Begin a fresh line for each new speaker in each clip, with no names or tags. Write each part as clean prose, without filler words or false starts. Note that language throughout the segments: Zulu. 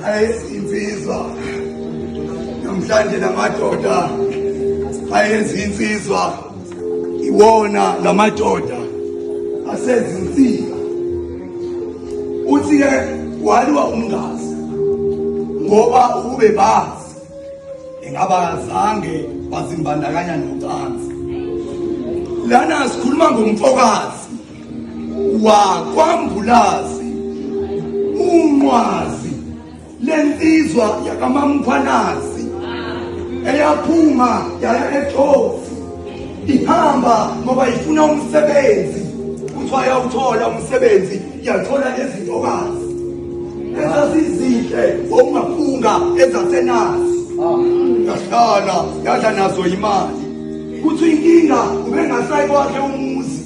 Ayezinsizwa namhlanje lamadoda ayezinsizwa iwona lamadoda asezinsika. Uthi ke waliwa umngazi ngoba ukube bazi ingaba zange bazimbandakanya nocansi. Lana sikhuluma ngomfokazi wakwambulazi unqwazi lensizwa yakamamkhwanazi eyaphuma yaya ejozi ihamba ngoba ifuna umsebenzi. Kuthiwa yawuthola umsebenzi, yathola nezintokazi ezasizinhle okungafunga ezasenazi, yahlala yadla nazo imali. Kuthi inkinga ubengasayi kwakhe umuzi,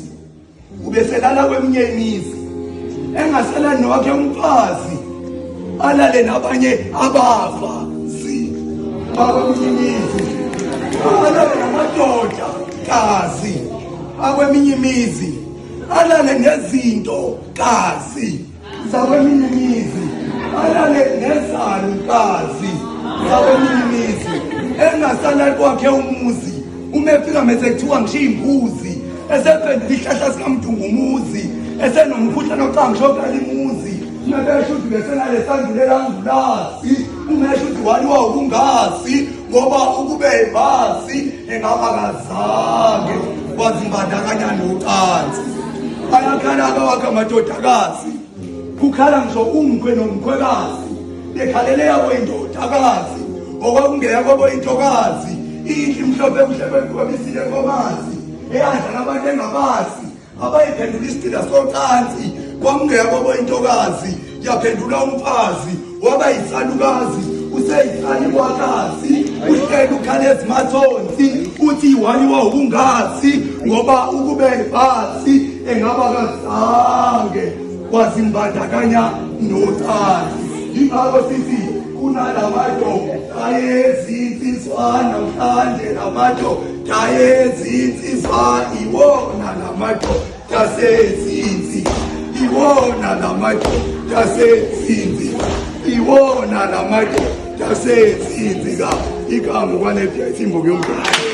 ubeselala kweminye imizi, engaselani nowakhe umfazi, alale nabanye abafa zi bakweminye imizi, alale namadoda kazi akweminye imizi, alale nezinto kazi zakweminye imizi, alale nezalukazi zakweminye imizi, engasalali kwakhe umuzi. Uma efika mese kuthiwa ngishiya imbuzi, esephendula ihlahla sikamdungumuzi, esenomkhuhlane ocangisho okala imuzi. Uma besho ukuthi besenalesandulela ngulazi, uma esho ukuthi waliwa ukungazi ngoba ukube bazi engaba kazange wazimbandakanya nocansi. Ayakhala-ke wakhe amadodakazi, kukhala ngisho umkhwe nomkhwekazi, bekhalele yabo indodakazi okwakungeya kwabo intokazi inhle imhlophe kuhle kwegqobisile nkomazi eyadlala abantu engabazi abayiphendula isigqila socansi. Kwakungeya kwabo intokazi yaphendula umfazi waba yisalukazi, useyisalikwakazi, uhleli ukhala ezimathonsi, uthi waliwa ukungazi ngoba ukube bazi engaba kazange wazimbandakanya nocansi. Yingakho sithi kunalamadoda ayezinsizwa namhlanje, lamadoda ayezinsizwa iwona lamadoda asezinsi, iwona lamadoda asezinsi, iwona lamadoda asezinsi. Ka igama kwanephi isimbo yomdala.